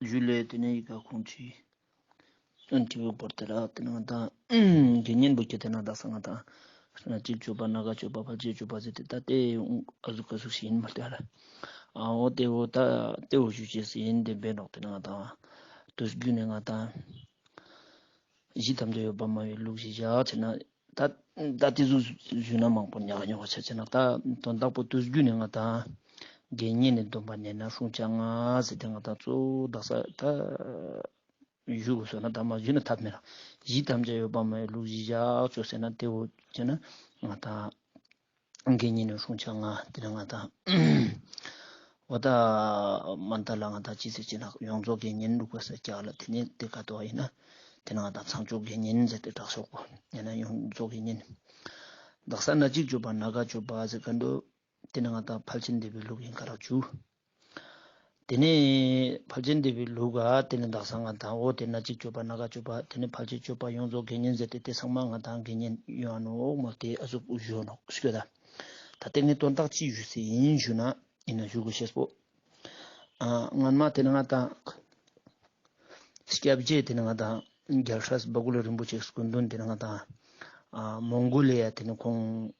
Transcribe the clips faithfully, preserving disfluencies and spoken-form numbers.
ཞུ་ལེ་ཏེ་ནེ་ཡི་ག་ཁོང་ཅི་ཨན་ཏི་བུ་བོར་ཏེ་ར་ཏེ་ནེ་ང་ཏང་དགེ་བསྙེན་བོ་ཁྱེར་ཏེ་ན་དག་ས་ང་ཏང་སྣ་གཅིག་སྤྱོད་པ་སྣ་འགའ་སྤྱོད་པ་ཕལ་ཆེར་སྤྱོད་པ་ཟེར་ཏེ་ད་ཏེ་ཨ་ཟུག་ག་ཟུག་ཞིག་ཨིན་མ་ལྟོས་ར། ཨ་འོ་ཏེ་བོ་ད་ཏེ་བོ་ཞུ་ཅེས་ཨིན་ཏེ་བེ་ནོག་ཏེ་ནེ་ང་ཏང་དུས་རྒྱུན་ནེ་ང་ཏང་གཞི་ཐམས་ཅད་ཡོད་པར་སྨྲ་བའི་ལུགས་ཞེས་བྱ་ཟེར་ན་ད་ད་ཏེ་ཟུག་ཞུ་ན་མང་པོ་ཉག་ཉོག་ཆ་ཆེ་ན་ད་དོན་དག་པོ་དུས་རྒྱུན་ནེ་ང་ཏང་དགེ་བསྙེན་ནི་སྡོམ་པ་ནེན་ན་སྲུང་བྱ་ང་ཟེར་ཏེ་ང་ཏང་གཙོ་བོ་དག་ས་ད་ཞུ་དགོས་སོ་ན་ད་མ་ཞུ་ན་ཐབས་མེད་ར། གཞི་ཐམས་ཅད་ཡོད་པར་སྨྲ་བའི་ལུགས་ཞེས་བྱ་ཟེར་ན་ཏེ་བོ་ཟེར་ན་ང་ཏང་དགེ་བསྙེན་ནི་སྲུང་བྱ་ང་ཏེ་ནེ་ང་ཏང་འོ་ད་མན་ད་ལ་ང་ཏང་ཅི་ཟེར་ཅེ་ན་ཡོངས་རྫོགས་དགེ་བསྙེན་འདུག་པ་ས་སྐྱ་ལ་ཏེ་ནེ་ཏེ་ཀ་ཏོ་ཨིན་ན་ཏེ་ནེ་ང་ཏང་ཚངས་སྤྱོད་དགེ་བསྙེན་ཟེར་ཏེ་གྲགས་ཤོག་པོ་ཨིན་ན་ཡོངས་རྫོགས་དགེ་བསྙེན། དག་ས་སྣ་གཅིག་སྤྱོད་པ་སྣ་འགའ་སྤྱོད་པ་ཟེར་ཁན་དུ་ཏེ་ནེ་ང་ཏང་ཕལ་ཆེན་སྡེ་པའི་ལུགས་ཨིན་ཀ་རག་ཅུ། ཏེ་ནེ་ཕལ་ཆེན་སྡེ་པའི་ལུགས་ཨ་ཏེ་ནེ་དག་ས་ང་ཏང་འོ་ཏེ་སྣ་གཅིག་སྤྱོད་པ་སྣ་འགའ་སྤྱོད་པ་ཏེ་ནེ་ཕལ་ཆེར་སྤྱོད་པ་ཡོངས་རྫོགས་དགེ་བསྙེན་ཟེར་ཏེ་ཏེ་ཚང་མ་ང་ཏང་དགེ་བསྙེན་ཡོང་ནོག་མོལ་ཏེ་ཨ་ཟུག་ཞུ་ནོག་ཤོད་ད། ད་ཏེ་ནེ་དོན་དག་ཅི་ཞུ་སེ་ཨིན་ཞུ་ན་ཨིན་ན་ཞུ་དགོས་ཤེས་པོ། ཨ་སྔན་མ་ཏེ་ནེ་ང་ཏང་སྐྱབས་རྗེ་ཏེ་ནེ་ང་ཏང་རྒྱལ་སྲས་འབའ་ཀུ་ལ་རིན་པོ་ཆེའི་སྐུ་མདུན་ཏེ་ནེ་ང་ཏང་ཨ་མོང་གོ་ལི་ཡ་ཏེ་ནེ་ཁོང་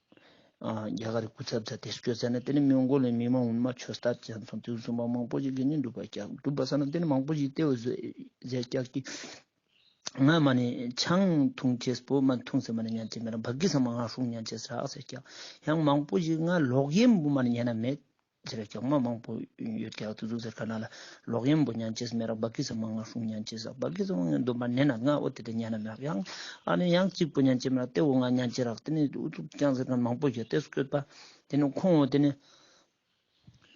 ཨ་རྒྱ་གར་རི་སྐུ་ཚབ་མཛད་དེ་སྐྱོད་ཟ་ནེ་ཏེ་ནེ་མོང་གོ་ལི་མི་མང་ངོ་མ་ཆོས་ལྟ་ཅན་སོང་ཏེ་གསུངས་པ་མང་པོ་ཞིག་དགེ་བསྙེན་སྒྲུབ་པ་སྐྱག་སྒྲུབ་པ་ས་ན་ཏེ་ནེ་མང་པོ་ཞིག་ཏེ་བོ་ཟེར་སྐྱག་གི་ང་མ་ནེ་ཆང་འཐུང་ཅེས་པོ་མ་འཐུང་ཟེར་མ་ནེ་ཉན་ཅེས་མེད་ར་བ་གི་ས་མ་ང་སྲུང་ཉན་ཅེས་རག་ཟེར་སྐྱག་ཡང་མང་པོ་ཞིག་ང་ལོག་གཡེམ་པོ་མ་ནེ་ཉན་ན་མེད། ཟེར་རྒྱག་མ་མང་པོ་ཡོད་ཀྱག་ཏེ་ཟུག་ཟེར་ཁན་ལ་ལོག་གཡེམ་པོ་ཉན་ཅེས་མེད་ར་བ་གི་ས་མ་ང་སྲུང་ཉན་ཅེས་བ་གི་ས་མ་ངའི་སྡོམ་པ་ནེན་ན་ང་འོ་ཏེ་ཏེ་ཉན་ན་མེད་ཡང་ཨ་ནེ་ཡང་གཅིག་པོ་ཉན་ཅེས་མེད་ར་ཏེ་འོ་ང་ཉན་ཅེས་རག་ཏེ་ནེ་ཨུ་ཚུགས་ཀྱང་ཟེར་ཁན་མང་པོ་ཡོད་ཏེ་སྐྱོད་པ་ཏེ་ནེ་ཁོང་འོ་ཏེ་ནེ་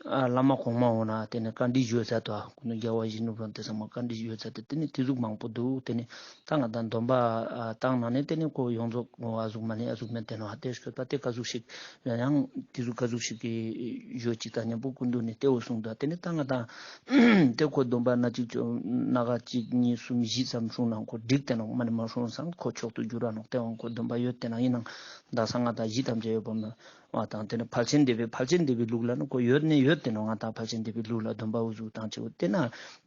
ཨ་བླ་མ་གོང་མ་འོ་ན་ཏེ་ནེ་བཀའ་འདྲི་ཞུས་ས་ཏོ་ཁོང་ནི་རྒྱལ་བ་ཡིད་བཞིན་ནོར་བུ་ཏེ་ཚང་མ་བཀའ་འདྲི་ཞུས་ས་ཏེ་ཏེ་ནེ་ཏེ་ཟུག་མང་པོ་འདུག་ཏེ་ནེ་ད་ང་ཏང་སྡོམ་པ་ཨ་བཏང་ན་ནེ་ཏེ་ནེ་ཁོ་ཡོངས་རྫོགས་ཨ་ཟུག་མ་ནེ་ཨ་ཟུག་མེད་ཏེ་ནོ་ཧ་ཏེ་སྐྱོད་པ་ཏེ་ཀ་ཟུག་ཞིག་ཡང་ཏེ་ཟུག་ཀ་ཟུག་ཞིག་གི་ཞོ་ཅིག་ད་ཉམ་པོ་སྐུ་མདུན་ནེ་ཏེ་བོ་གསུངས་ད་ཏེ་ནེ་ད་ང་ཏང་ཏེ་ཁོ་སྡོམ་པ་སྣ་གཅིག་སྤྱོད་སྣ་འགའ་གཅིག་གཉིས་གསུམ་བཞི་ཙམ་སྲུང་ན་ཁོ་འགྲིག་ཏེ་ནོག་མ་ནེ་མ་སྲུང་སང་ཁོ་མཆོག་ཏུ་འགྱུར་ར་ནོག་ཏེ་བོ་ཁོ་སྡོམ་པ་ཡོད་ཏེ་ན་ཨིན་ནང་ད་ས་ང་ཏང་གཞི་ཐམས་ཅད་ཡོད་པ་མ་བ་དང་ཏེ་ནེ་ཕལ་ཆེན་སྡེ་པའི་ཕལ་ཆེན་སྡེ་པའི་ལུགས་ལ་ནི་ཁོ་ཡོད་ནེ་ཡོད་ཏེ་ནོག་ང་ཏང་ཕལ་ཆེན་སྡེ་པའི་ལུགས་ལ་སྡོམ་པ་འུ་ཟུག་བཏང་ཆེ་བོ་ཏེ་ན་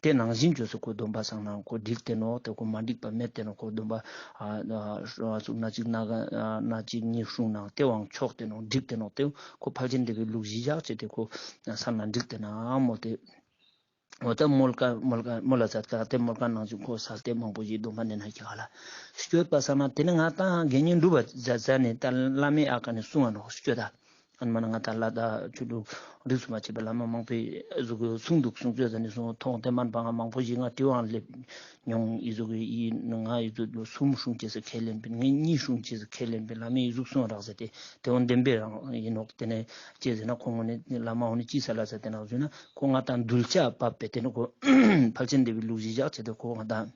ཏེ་ནང་བཞིན་བཅོས་སུ་ཁོ་སྡོམ་པ་སང་ན་ཁོ་འགྲིག་ཏེ་ནོག་ཏེ་ཁོ་མ་འགྲིག་པ་མེད་ཏེ་ནོག་ཁོ་སྡོམ་པ། ཨ་ཨ་སུ་སྣ་གཅིག་སྣ་འགའ་ཨ་སྣ་གཅིག་གཉིས་སྲུང་ན་ཏེ་བོའང་ཆོག་ཏེ་ནོག་འགྲིག་ཏེ་ནོག་ཏེ་ཁོ་ཕལ་ཆེན་སྡེ་པའི་ལུགས་གཞི་བཞག་ཅེས་ཏེ་ཁོ་ས་ན་འགྲིག་ཏེ་ན་མོལ་ཏེ། འོ་ཏེ་མོལ་ཀ་མོལ་ཀ་མོལ་ལ་ཚད་ཀ་ཏེ་མོལ་ཀ་ནང་བཞིན་ཁོ་ས་ཏེ་མང་པོ་ཞིག་སྡོམ་པ་ནེན་ན་ཀྱག་ལ་སྐྱོད་པ་ས་ན་ཏེ་ནེ་ང་ཏང་དགེ་བསྙེན་སྒྲུབ་པ་ཟ་ཟ་ནེ་ད་བླ་མའི་ཨ་ཀ་ནེ་གསུང་ང་ནོག་སྐྱོད་ད། ཨན་མ་ན་ང་ཏང་ལ་ད་ཆུ་ལུག་རིགས་སུ་མ་ཆད་པའི་བླ་མ་མང་པོའི་གཟུགས་གསུང་འདུག་གསུང་ཆོས་ཟ་ནེ་གསུང་མཐོང་སྟེ་མན་པ་ང་མང་པོ་ཞིག་ང་དྲི་བའང་སླེབས་མྱོང་ཨི་ཟུག་གི་ཨི་ང་ཨི་ཟུག་ལོ་གསུམ་སྲུང་ཅེས་སུ་ཁས་ལེན་པིན་ངས་གཉིས་སྲུང་ཅེས་སུ་ཁས་ལེན་པིན་བླ་མས་ཨི་ཟུག་གསུང་རག་ཟེར་ཏེ་དེ་འོ་བདེན་པའི་རང་ཨིན་ནོག་ཏེ་ནེ་ཅི་ཟེར་ན་ཁོང་ངོ་ནེ་བླ་མ་འོ་ནེ་ཅི་ས་ལ་ཟེར་ཏེ་ན་ཟེར་ན་ཁོ་ང་ཏང་གདུལ་བྱ་བབ་པས་ཏེ་ནེ་ཁོ་ཕལ་ཆེན་སྡེ་པའི་ལུགས་གཞི་བཞག་ཅེས་ཏེ་ཁོ་ང་ཏང་།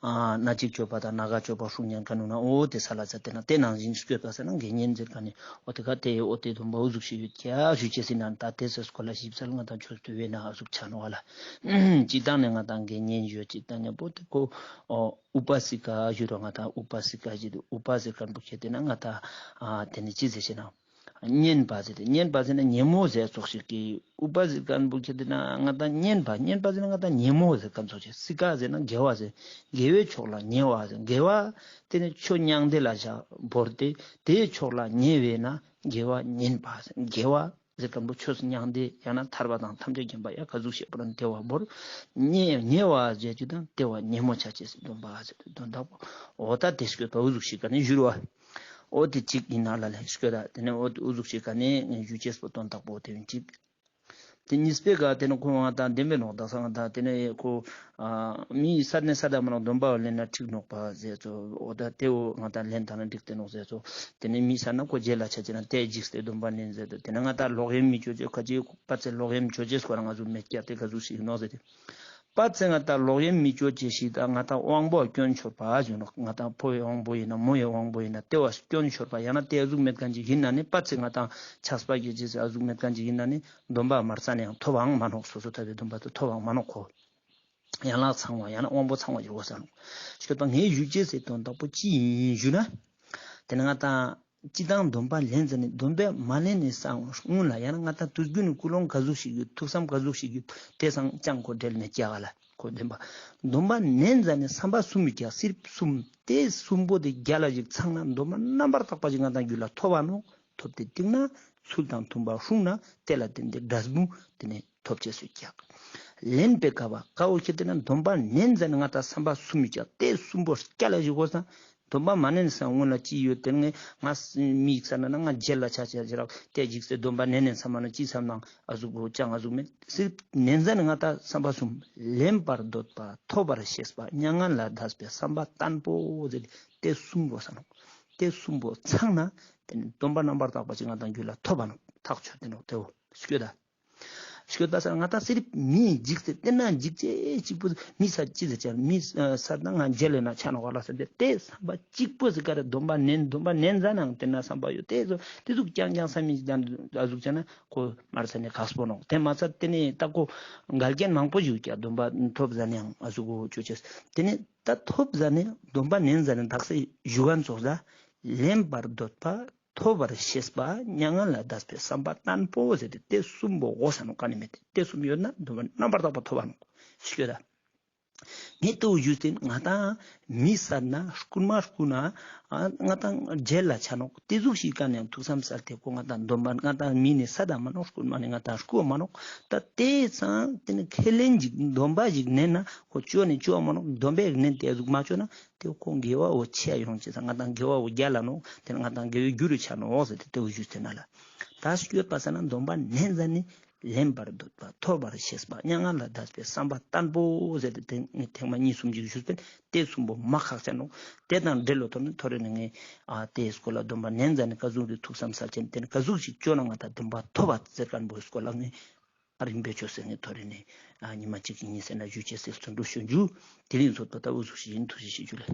ཨ་སྣ་གཅིག་སྤྱོད་པ་དང་སྣ་འགའ་སྤྱོད་པ་སྲུང་ཉན་ཁན་ནོ་ན་འོ་ཏེ་ས་ལ་ཚ་ཏེ་ན་ཏེ་ནང་བཞིན་སྤྱོད་པ་ས་ན་དགེ་བསྙེན་ཟེར་ཁན་ནི་འོ་ཏེ་ཀ་ཏེ་འོ་ཏེ་སྡོམ་པ་འུ་ཟུག་ཤིག་ཡོད་ཀྱག་ཞུ་ཅེས་ཟེར་ན་ད་ཏེ་ས་སྐོར་ལ་ཞིབ་ཚགས་ང་ཏང་ཆོས་ཏེ་བས་ན་འ་ཟུག་ཆ་ནོག་ལ། སྤྱིར་བཏང་ནེ་ང་ཏང་དགེ་བསྙེན་ཞུ་སྤྱིར་བཏང་ནེ་པོ་ཏེ་ཁོ་འོ་ཨུ་པ་སི་ཀ་ཞུ་རོགས་ང་ཏང་ཨུ་པ་སི་ཀ་ཞུ་དུ་ཨུ་པ་སི་ཀ་བོ་ཁྱེར་ཏེ་ན་ང་ཏང་ཨ་ཏེ་ནེ་ཅི་ཟེར་ཤེ་ན། བསྙེན་པ་ཟེར་ཏེ་བསྙེན་པ་ཟེར་ན་ཉེ་མོ་ཟེར་ཙོགས་ཤིག་གི་ཨུ་པ་སི་ཀ་བོ་ཁྱེར་ཏེ་ན་ང་ཏང་བསྙེན་པ་བསྙེན་པ་ཟེར་ན་ང་ཏང་ཉེ་མོ་ཟེར་ཁན་ཙོགས་ཤིག་སི་ཀ་ཟེར་ན་དགེ་བ་ཟེར་དགེ་བའི་ཕྱོགས་ལ་ཉེ་བ་ཟེར་དགེ་བ་ཏེ་ནི་ཆོས་མྱང་འདས་ལ་བཞག་བོར་ཏེ་དེའི་ཕྱོགས་ལ་ཉེ་བས་ན་དགེ་བ་བསྙེན་པ་ཟེར་དགེ་བ་ཟེར་ཁན་བོ་ཆོས་མྱང་འདས་ཡང་ན་ཐར་པ་དང་ཐམས་ཅད་མཁྱེན་པ་ཡ་ག་ཟུག་ཤེས་པ་ན་དེ་བ་བོར་ཉེ་ཉེ་བ་ཟེར་ཅིག་དང་དེ་བ་ཉེ་མོ་ཆ་ཅེས་སི་སྡོམ་པ་ཟེར་ཏེ་དོན་དག་པོ་འོ་ད་དེ་སྐྱོད་པ་འུ་ཟུག་ཤིག་ག་ནི་ཞུ་རུ་བ། འོ་དེ་གཅིག་ཨིན་ན་ལ་ལེ་སྐྱོད་ད་དེ་ནེ་འོ་དེ་འུ་ཟུག་ཤིག་ག་ནི་ཞུ་ཅེས་པོ་དོན་དག་པོ་དེ་ཨིན་གཅིག་དེ་གཉིས་པའི་ག་དེ་ནེ་ཁོ་ང་ཏང་བདེན་པའི་ནོག་ད་ས་ང་ཏང་དེ་ནེ་ཁོ་ཨ་མི་ས་ནེ་ས་ད་མ་ནོག་སྡོམ་པ་ལེན་ན་འགྲིག་ནོག་པ་ཟེར་ཙོ་འོ་ད་དེ་འོ་ང་ཏང་ལེན་ཐང་ན་འགྲིག་ཏེ་ནོག་ཟེར་ཙོ་དེ་ནེ་མི་ས་ན་ཁོ་རྗེས་ལ་ཆ་ཅེ་ན་དེ་འཇིགས་ཏེ་སྡོམ་པ་ལེན་ཟེར་ཏེ་དེ་ནེ་ང་ཏང་ལོག་གཡེམ་མི་ཅོ་ཅེས་ཁ་ཅིག་པ་ཚེ་ལོག་གཡེམ་ཅོ་ཅེས་ཁོ་རང་ང་ཟུག་མེད་ཀྱག་དེ་ག་ཟུག་ཤིག་ནོག་ཟེར་ཏེ། པ་ཚེ་ང་ཏང་ལོག་གཡེམ་མི་ཅོ་ཅེས་ཤིག་དང་ང་ཏང་དབང་པོ་སྐྱོན་ཤོར་པ་ཞུ་ནོག་ང་ཏང་ཕོ་བའི་དབང་པོ་ཨིན་ན་མོ་ཡི་དབང་པོ་ཨིན་ན་དེ་བ་སྐྱོན་ཤོར་པ་ཡང་ན་དེ་ཟུག་མེད་ཁན་ཅིག་ཨིན་ན་ནི་པ་ཚེ་ང་ཏང་ཆགས་པ་སྐྱེ་ཅེས་ཨ་ཟུག་མེད་ཁན་ཅིག་ཨིན་ན་ནི་སྡོམ་པ་མ་རྩ་ནེ་ཡང་ཐོབ་བའང་མ་ནོག་སོ་སོ་ཐར་པའི་སྡོམ་པ་དེ་ཐོབ་བའང་མ་ནོག་ཁོ། ཡན་ལག་ཚང་བ་ཡང་ན་དབང་པོ་ཚང་བ་ཡོད་གོ་ས་ནོག་སྐྱོད་པ་ངས་ཞུ་ཅེས་སི་དོན་དག་པོ་ཅི་ཨིན་ཞུ་ན། དེ་ནེ་ང་ཏང་ ཅི་དང་སྡོམ་པ་ལེན་ཟ་ནེ་སྡོམ་པ་མ་ལེན་ནེ་སང་སྔུན་ལ་ཡང་ན་ང་ཏང་དུས་རྒྱུན་ནི་ཀུན་སློང་ག་ཟུག་ཞིག་ཡོད། ཐུགས་བསམ་ག་ཟུག་ཞིག་ཡོད། ཏེ་སང་ཅང་ཁོ་འབྲེལ་མེད་ཀྱག་ལ་ཁོ་བདེན་པ། སྡོམ་པ་ལེན་ཟ་ནེ་བསམ་པ་གསུམ་ཡོད་ཀྱག་སིར་གསུམ། ཏེ་གསུམ་པོ་ཏེ་རྒྱལ་ལ་ཞིག་ཚང་ན་སྡོམ་པ་རྣམ་པར་དག་པ་ཞིག་ང་ཏང་རྒྱུད་ལ་ཐོབ་བ་ནོག་ཐོབ་སྟེ་སྟིང་ན་ཚུལ་དང་མཐུན་པ་སྲུང་ན་ཏེ་ལ་བརྟེན་ཏེ་འབྲས་བུ་ཏེ་ནེ་ཐོབ་ཅེས་སུ་ཀྱག་ལེན་པའི་སྐབས་ཀ་བོ་ཁྱེར་ཏེ་ན་སྡོམ་པ་ལེན་ཟ་ནེ་ང་ཏང་བསམ་པ་གསུམ་ཡོད་ཀྱག་ཏེ་གསུམ་པོ་རྒྱལ་ལ་ཞིག་དགོས་སང་སྡོམ་པ་མ་ལེན་སང་སྔུན་ལ་ཅི་ཡོད་ཏེ་ནེ་ང་མི་ཡིག་ས་ན་ན་ང་རྒྱལ་ལ་ཆ་ཆ་ཅི་རག་ཏེ་ཞིག་སེ་སྡོམ་པ་ལེན་ནེ་བསམ་མ་ན་ཅི་བསམ་ནང་ཨ་ཟུག་གོ་ཅང་ཨ་ཟུག་མེད། སིར་ལེན་ཟ་ནེ་ང་ཏང་བསམ་པ་གསུམ། ལེན་པར་འདོད་པ། ཐོབ་པར་ཤེས་པ། མྱ་ངན་ལས་འདས་པའི་བསམ་པ་བརྟན་པོ་ཟེར་ཏེ་གསུམ་པོ་ས་ནོག་ཏེ་གསུམ་པོ་ཚང་ན་ཏེ་ནེ་སྡོམ་པ་རྣམ་པར་དག་པ་ཅིག་ང་ཏང་རྒྱུད་ལ་ཐོབ་པ་ནོག་ཐག་ཆོད་དེ་ནོག་ཏེ་བོ་སྐྱོད་ད། སྐྱོད་ད་ས་ང་ཏང་སིར་མི་འཇིགས་ཏེ་ཏེ་ན་འཇིགས་ཅེས་ཅིག་པོ་མི་ས་ཅི་ཟེར་ཅང་མི་ས་ན་ང་རྒྱལ་ལ་ན་ཆ་ནོག་ག་ལ་ཟེར་ཏེ་ཏེ་བསམ་པ་ཅིག་པོ་ཟེར་ག་རེ་སྡོམ་པ་ནན་སྡོམ་པ་ནན་ཟ་ནང་ཏེ་ན་བསམ་པ་ཡོད་ཏེ་ཟུག་ཏེ་ཟུག་ཀྱང་ཀྱང་བསམ་མི་ཟ་ཟུག་ཅ་ན་ཁོ་མར་ས་ནེ་ཁག་པོ་ནོག་ཏེ་མ་ཚད་ཏེ་ནེ་ད་ཁོ་འགལ་རྐྱེན་མང་པོ་ཞིག་ཀྱང་སྡོམ་པ་ཐོབ་ཟ་ནེ་ཡང་ཨ་ཟུག་གོ་ཅོ་ཅེས་ཏེ་ནེ་ད་ཐོབ་ཟ་ནེ་སྡོམ་པ་ནན་ཟ་ནེ་དག་ས་ཞུ་གན་ཚོགས་ཟ་ལེན་པར་འདོད་པ། ཐོབ་པར་ཤེས་པ། མྱ་ངན་ལས་འདས་པའི་བསམ་པ་བརྟན་པོ་ཟེར་ཏེ་ཏེ་གསུམ་པོ་དགོས་ས་ནོག་ཀ་ནེ་མེད་ཏེ་ཏེ་གསུམ་ཡོད་ན་སྡོམ་པ་རྣམ་པར་དག་པ་ཐོབ་པ་ནོག་སྐྱོད་ད། ངས་ཏེ་བོ་ཞུས་ཏེ་ང་ཏང་མི་ས་ན་རྐུན་མ་རྐུ་ན་ང་ཏང་རྒྱལ་ལ་ཆ་ནོག་ཏེ་ཟུག་ཞིག་ཀ་ནེ་ཐུགས་བསམ་སལ་ཏེ་ཁོ་ང་ཏང་སྡོམ་པ་ང་ཏང་མི་ནི་ས་ད་མ་ནོག་རྐུན་མ་ནི་ང་ཏང་རྐུ་མ་ནོག་ད་ཏེ་སང་ཏེ་ནི་ཁས་ལེན་ཅིག་སྡོམ་པ་ཞིག་ནན་ན་ཁོ་ཅོ་ནི་ཅོ་མ་ནོག་སྡོམ་པ་ཞིག་ནན་ཏེ་ཟུག་མ་ཅོ་ན་ཏེ་ཁོ་དགེ་བ་བོ་ཆེ་ཡོང་ཅེས་ས་ང་ཏང་དགེ་བ་བོ་རྒྱལ་ལ་ནོག་ཏེ་ནི་ང་ཏང་དགེ་བའི་རྒྱུ་རུ་ཆ་ནོག་ཟེར་ཏེ་ཏེ་བོ་ཞུས་ཏེ་ན་ལ། ད་སྐྱོད་པ་ས་ན་སྡོམ་པ་ནན་ཟ་ནེ་ལེན་པར་འདོད་པ། ཐོབ་པར་ཤེས་པ། མྱ་ངན་ལས་འདས་པའི་བསམ་པ་བརྟན་པོ་ཟེར་ཏེ་ཏེ་ངས་ཐེངས་མ་གཉིས་གསུམ་ཅིག་ཞུས་པས་ཏེ་གསུམ་པོ་མ་ཁག་ཆ་ནོག་ཏེ་དང་འབྲེལ་ལོ་ཐོག་ནེ་ཐོ་རེ་ནེ་ངས་ཨ་ཏེ་སྐོར་ལ་སྡོམ་པ་ནན་ཟ་ནེ་ཀ་ཟུག་ཏེ་ཐུགས་བསམ་སལ་ཅེས་ཏེ་ནི་ཀ་ཟུག་ཞིག་ཅོ་ན་ང་ཏང་སྡོམ་པ་ཐོབ་པ་ཟེར་ཁན་བོ་སྐོར་ལ་ངས་ཨ་རིམ་པས་ཅོས་ཏེ་ངས་ཐོ་རེ་ནེ་ཨ་ཉི་མ་གཅིག་གཉིས་ཟེར་ན་ཞུ་ཅེས་སི་བརྩོན་འགྲུས་ཞུ་རྒྱུ། དེ་རིང་ཚོད་པ་ད་འུ་ཟུག་ཞིག་ཡིན། ཐུགས་རྗེ་ཆེ་ཞུ་ལེ།